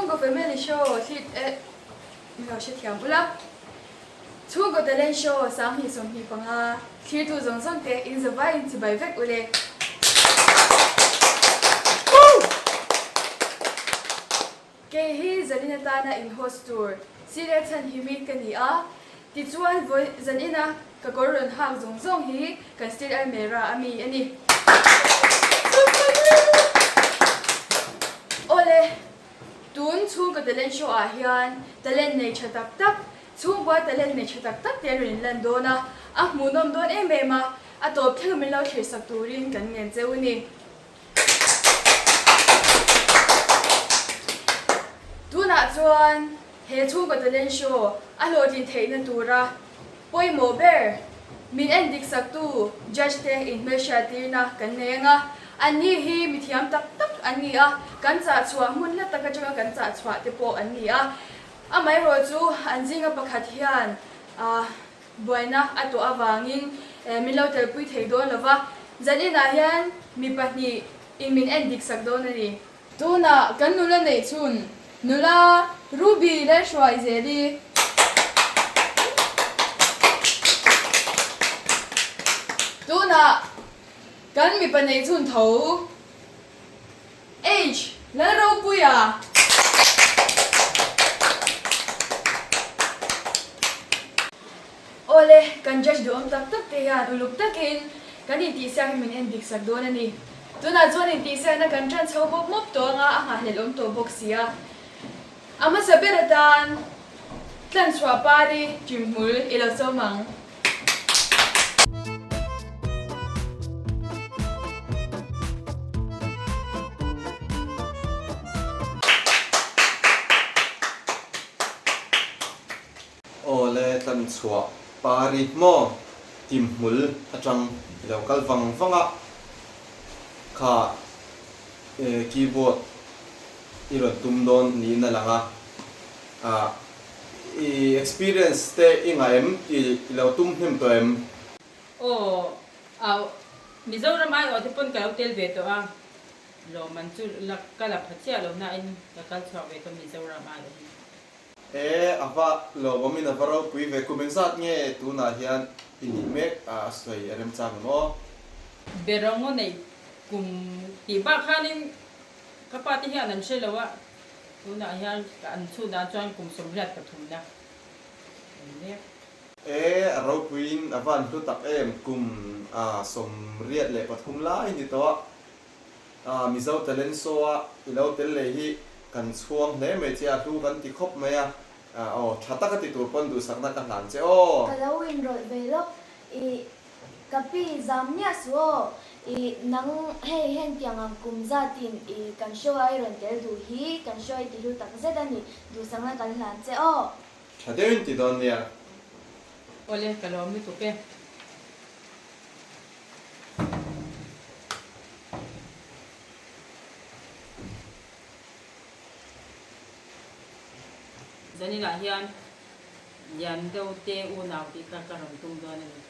Chhungkaw Family Show thlir eh min lo hrethiam ula. Chhungkaw Talent Show 2025 thlirtu zawng zawng te in zavai in chibai vek ule. Kei hi zanin atana in host tur Sile Chhanhimi ka ni a, tichuan vawi zanina ka kawr rawn hak zawng zawng hi kan Steel Almera a mi a ni. Awle, tun chhungkaw talent show ah hian talent nei tha tak tak, chhungkua talent nei tha tak tak te an rawn inlan dawn a, a hmuhnawm dawn em em a, a tawp thleng min lo thlirsak turin kan ngen cheu a ni. Tunah chuan he chhungkaw talent show a hlawhtlin theihna tura pawimawh ber min en dik saktu judge te inhmelhriattirna kan nei ang a. Anni hi mithiam tak tak an ni a, kan chah chhuah hmun hla tak atanga kan chah chhuah te pawh an ni a. Amaherawhchu an zinga pakhat hian Buaina a tawh avangin min lo telpui thei dawn lo va, zaninah hian mi pahnihin min en dik sak dawn a ni. Tunah kan nula neih chhun nula Ruby Lalhruaizeli. Tunah kan mipa neih chhun tho H Lalropuia. Awle, kan judge duhawm tak tak te hian uluk takin kan intihsiak hi min en dik sak dawn a ni. Tunah chuan intihsiakna kan tan chho mawp mawp tawh anga a nghahhlelh awm tawh bawk si a. A hmasa ber atan Tlanchhuah Pari Ṭimhmul i lo sawm ang. Aw le tlanchhuah pari maw timhmul atang i lo kal vang vang a, kha keyboard i rawn tum dawn niin a lang a, ah I experience te i ngah em? I lo tum hnem tawh em? Aw, au, Mizoram aiawh te pawn ka lo tel ve tawh a, lawmman chu la ka la pha chiah lo nain ka kal chhuak ve tawh Mizoram aiawh hi. E, a va lawmawmin a va ropui ve, kum engzat nge tunah hian i nih mek a sawi a remchang em aw? Berongo neih kum tih bak khanin ka pa te hian an hre lo a. Tunah hian ka an chhun dan chuan kum 83 na a ni mek. E, a ropuiin a van hlu tak em, kum 83 lai ni tawh a, a Mizo Talent Show a i lo tel leh hi kan chhuang hle mai che a, hlu kan ti khawp mai a, aw tha taka ti tur pawn duhsakna ka hlan che aw. Ka lo inrawlh ve lawk, i Ka pi zam miah suh aw, i nang hei hengtiang ang kum zatin i kan show a i rawn tel duh hi kan show i ti hlu tak zet a ni, duhsakna kan hlan che aw. Tha deuhin ti dawn nia. Awle, ka lawm lutuk e. Zaninah hian Lian deuh te unau tih kha ka rawn tum dawn a ni.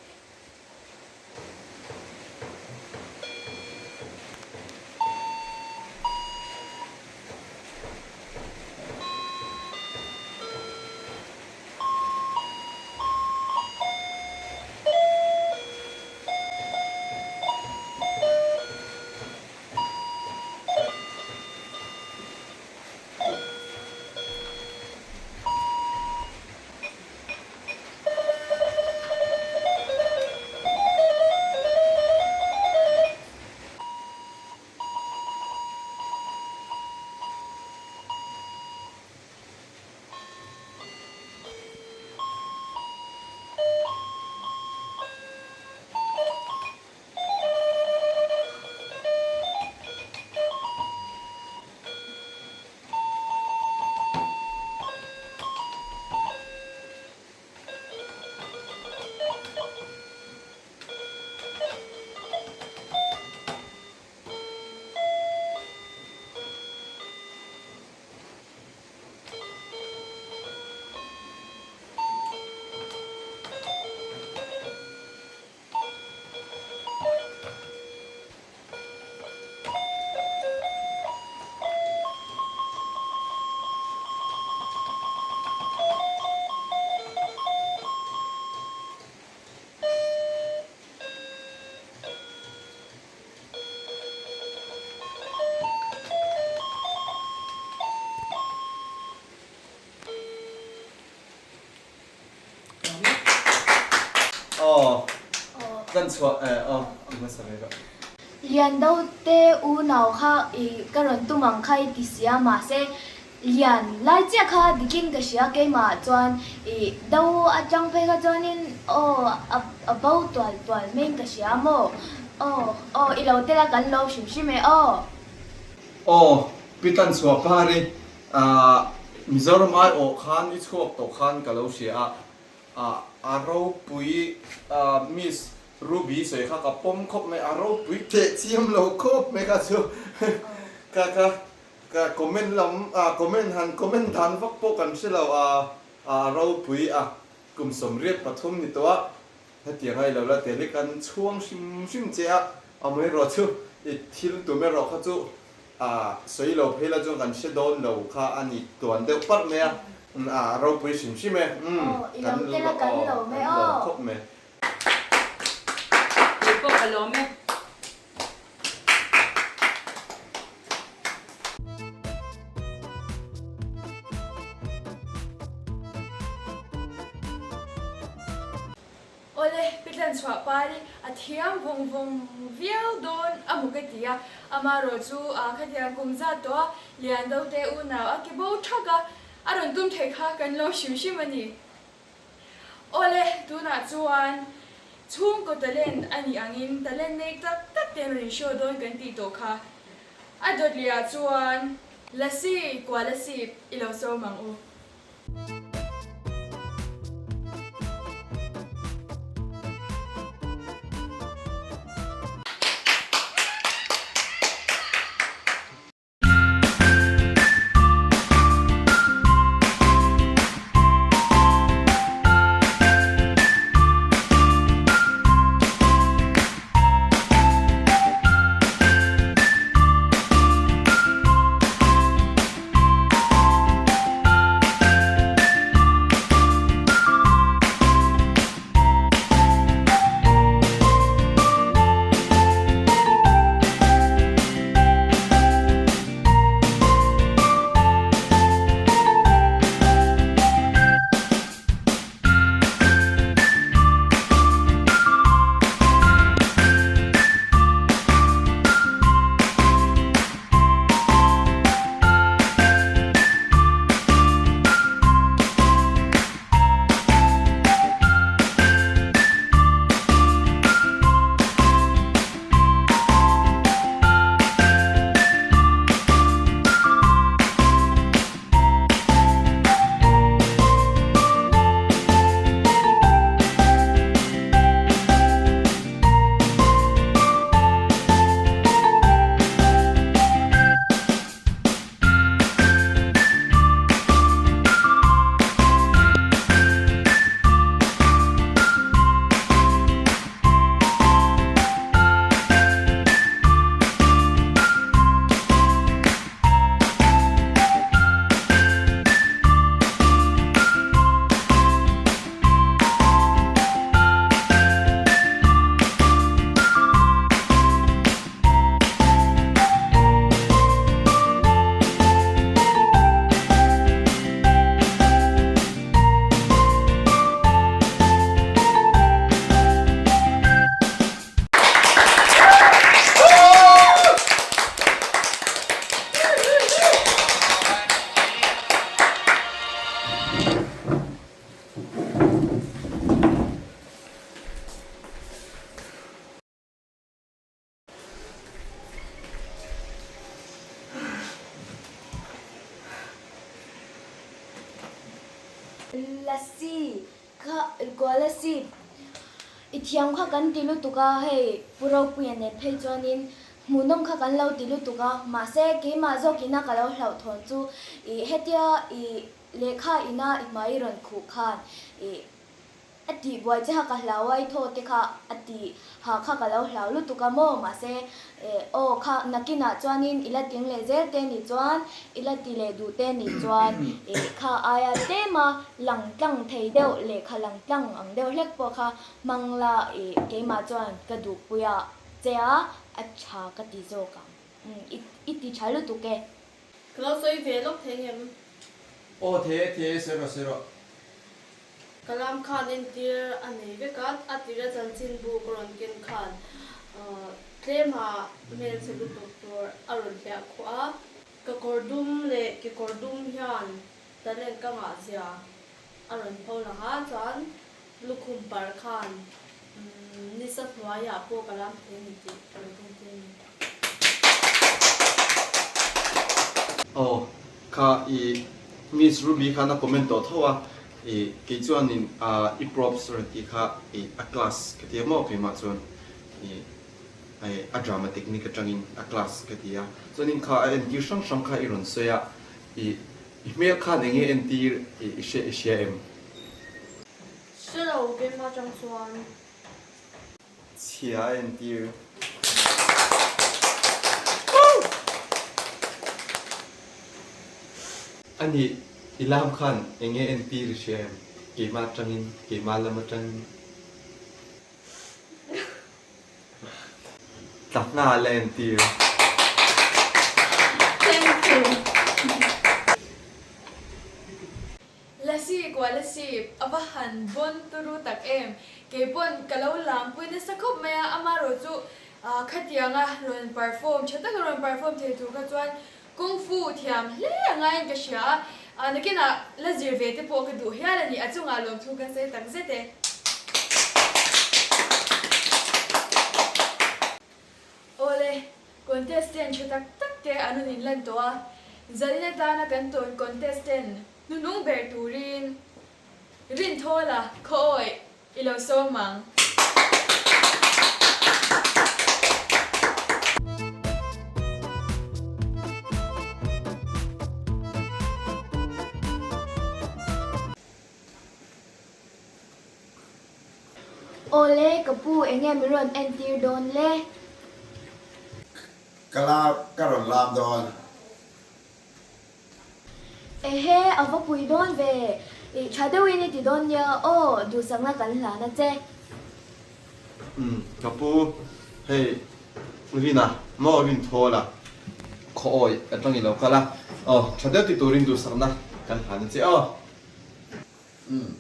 Tlan chhuah eh aw i hmasa ve rawh. Lian do te unau kha i ka rawn tum ang kha i ti si a, mahse lian lai chiah kha dikin ka hria keimah ah chuan i do atang phei kha chuanin aw a a bo tual tual maiin ka hria maw aw aw i lo tel a kan lo hrim hrim e aw. Aw pi tlan chhuah pari ah Mizoram ai awh khan i chhuak tawh khan ka lo hria a Ah a ropui ah Miss Ruby sawi kha ka pawm khawp mai, a ropui teh chiam lo khawp mai kha chu ka ka ka comment lam ah comment han comment dan vak pawh kan hre lo ah a ropui a kum 83 ni tawh a hetiang a i lo la tel hi kan chhuang hrim hrim che a amaherawh chu i thil tum erawh kha chu A sawi lo phei la chuan kan hre dawn lo kha a ni tuan deuh parh mai a, a ropui hrim hrim e, umm kan lawm khawp mai. Kei pawh ka lawm e. Awle, Pi Tlanchhuah Pari a thiam vawng vawng viau dawn a hmu ka ti a, amaherawh chu a khatiang kum zat tawh a, Liando te unau a ke bo thak a, a rawn tum thei kha kan lo hrim hrim a ni. Awle, tunah chuan chhungkaw talent a nih angin talent nei tak tak te an rawn show dawn kan tih tawh kha. A dawtliah chuan Lasi, Kualasip i lo sawm ang u. Lasi kha Kolasib i thiam kha kan ti lutuk a, hei Pu Ropuia nen phei chuanin hmuhnawm kha kan lo ti lutuk a, mahse keimah zawkina ka lo hlauhthawn chu i hetia i lehkha ina i hmai rawn khuh khan i A tih buai che kha ka hlau a, i thaw te kha a tih ha kha ka lo hlau lutuk a maw? Mahse, aw kha nakinah chuanin i la ting leh zel te nih chuan, i la ti leh duh te nih chuan kha aia tlema lang tlang thei deuh lehkha lang tlang ang deuh hlek pawh kha hmang la i keimah chuan ka duhpui a che a, a tha ka ti zawk ang. I ti tha lutuk e. Ka lo sawi ve lawk thei ngem? Aw thei e, thei e, sawi rawh, sawi rawh. Ka lam khan entir a nei vek a, a tira chanchinbu ka rawn ken khan tlema hmelchhe lutuk tur a rawn hliah khuah a. Ka kawr dum leh kekawr dum hian talent ka ngah zia a rawn pho lang a, chuan lukhum par khan nisa hnuaiah pawh ka lam thei a ni tih ka rawn entir a ni. Aw, kha i Miss Ruby khan a comment tawh tho a, i kei chuanin i props rawn tih kha i a class ka ti a maw keimah chuan i a drama technique atangin a class ka ti a, chuanin kha a entir hrang hrang kha i rawn sawi a, i I hmel khan enge entir i hria i hria em? Hre lo game atang chuan. Chhia a entir. Ani i lam khan enge entir i hria em? Keimah atangin, keimah lam atangin. Tla nghal a entir. Thank you. Lasi kuala sip a va han bawn turu tak em. Keipawn ka lo lampui nasa khawp mai a, amaherawh chu khatianga rawn perform tha taka rawn perform thei tur kha chuan Kung Fu thiam hle a ngaiin ka hria a, nakinah la zir ve te pawh ka duh hial a ni, a chungah lawmthu kan sawi tak zet e. Awle, contestant tha tak tak te an rawn inlan tawh a, zalin atana kan tawn contestant hnunung ber turin Rinthawla khaw awih I lo sawm ang. Awle, ka pu enge min rawn entir dawn le? Ka la ka rawn lam dawn. Ehe, a va pui dawn ve. I tha deuhin i ti dawn nia aw, duhsakna kan hlan a che. Umm, ka pu, hei Rina maw Rin thawl a, khaw awi atang i lo kal a, aw tha deuh ti turin duhsakna kan hlan a che aw. Umm.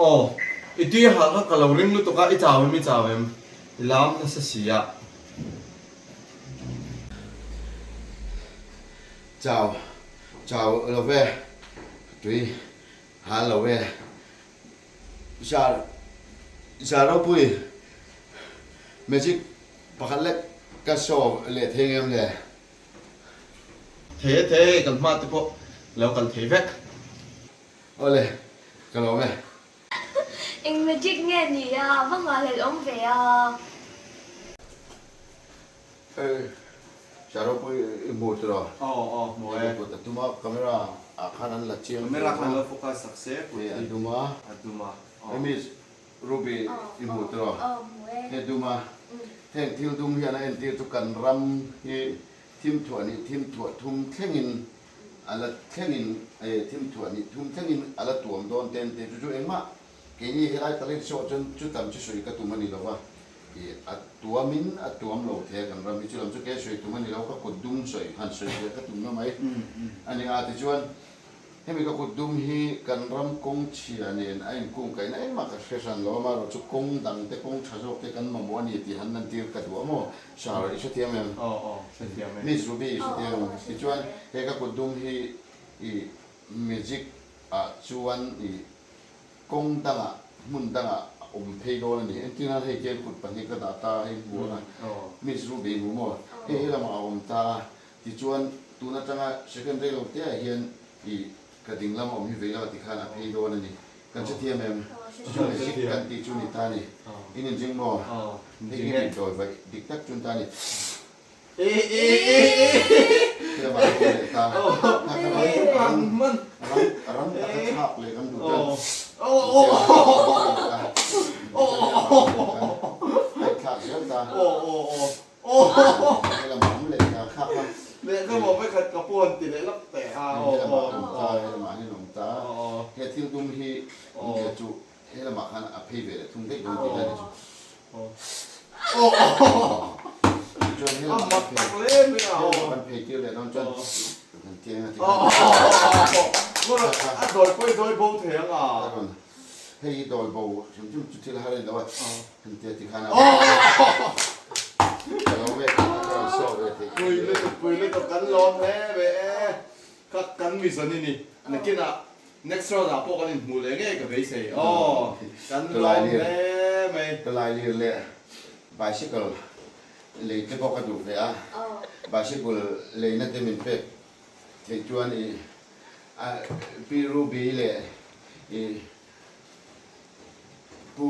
Aw, i tui a hal kha ka lo ring lutuk a, i chau em i chau em? I lam nasa si a. Chau, chau lo ve, tui hal lo ve. Zar, zar ropui, magic pakhat lek ka show leh thei ngem le? Thei e thei, kan hma te pawh lo kal thei vek. Awle, ka lawm e. Eng magic nge ni a, va nghahhlelh awm ve a. Hei, Sharopui i hmu tiraw? Aw, aw, hmu e. Kut a dum a, camera ah khan an la chiang Camera khan lo focus sak se, kut hi a dum a. A dum a, aw. Hei Miss Ruby i hmu tiraw? Aw, hmu e. Hei dum a, heng thil dum hian a entir chu kan ram hi thim thuah nih thim thuah thum thlengin a la thlengin thim thuah nih thum thlengin a la tuam dawn te an ti chu chu engmah. Keini helai talent show ah chuan chutam chu sawi ka tum a ni lova, ih a tuamin a tuam lo thei a kan ram hi chulam chu kei sawi tum a ni lo, ka kut dum sawi han sawi ve ka tum na mai a ni a. Tichuan hemi ka kut dum hi kan ram kawng chhia nen a inkungkaihna engmah ka hre hran lo, amaherawh chu kawng dang te kawng tha zawk te kan mamawh a ni tih han lantir ka duh a maw? Sir i hrethiam em? Miss Ruby i hrethiam em? Tichuan he ka kut dum hi ih magic ah chuan ih Kawng dangah, hmun dangah a awm phei dawn a ni. Entir nan hei ken kut pahnih ka dah ta a, hei hmu ang a, Miss Ruby hmu maw? Hei he lamah a awm ta a, tichuan tun atanga second rei lo te ah hian i ka ding lama awm hi vei lama tikhan a phei dawn a ni. Kan hrethiam em? Chu chu magic kan tih chu ni ta a ni. In inring maw? Hei hi mitdawi vaih dik tak chu ni ta a ni. Chuan he lamah kan phei he lamah kan phei tir leh dawn chuan kan tiang a ti A dawi pawh i dawi bo thei ang a. Hei i dawi bo hrim hrim chu thil har a ni lo a, kan tia ti khan a ka lo ve ka rawn saw ve thei. Pui lutuk pui lutuk kan lawm hle ve e. Ka kan mizawn i ni. Nakinah Next round ah pawh kan inhmuh leh ngei ka beisei aw, kan lawm hle mai. Ka lailir leh bicycle lei te pawh ka duh ve a, bicycle leina te min pek theih chuan i Pi Ruby leh i Pu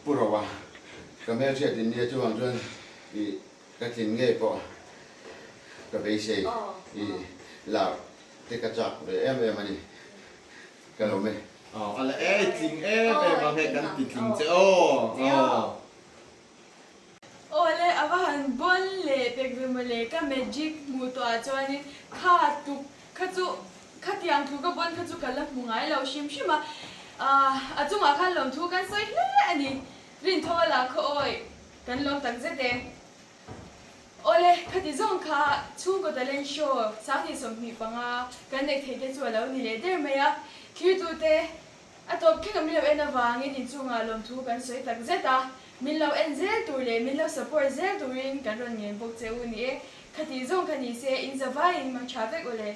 Pu Roa ka hmelhriat in nia chuvang chuan i Ka tlin ngei pawh ka beisei i lar te ka chak ve em em a ni, ka lo me. Aw a la e tling em em a hei kan ti tling che aw aw. Aw le a va han bawn leh pek ve mawle ka magic hmuh tawh ah chuanin kha tuk kha chu khatiang tluk a bawn kha chu ka la hmu ngai lo hrim hrim a, a chungah khan lawmthu kan sawi hle a ni Rinthaw a la khaw awi. Kan lawm tak zet e. Awle, khati zawng kha chhungkaw talent show 2025 kan neih theih te chu a lo ni leh der mai a. Thirtute a tawp thleng a min lo en avangin inchungah lawmthu kan sawi tak zet a. Min lo en zel tur leh min lo support zel turin kan rawn ngen bawk che u ni e. Khati zawng kha ni se in zavaiin mang tha vek awle.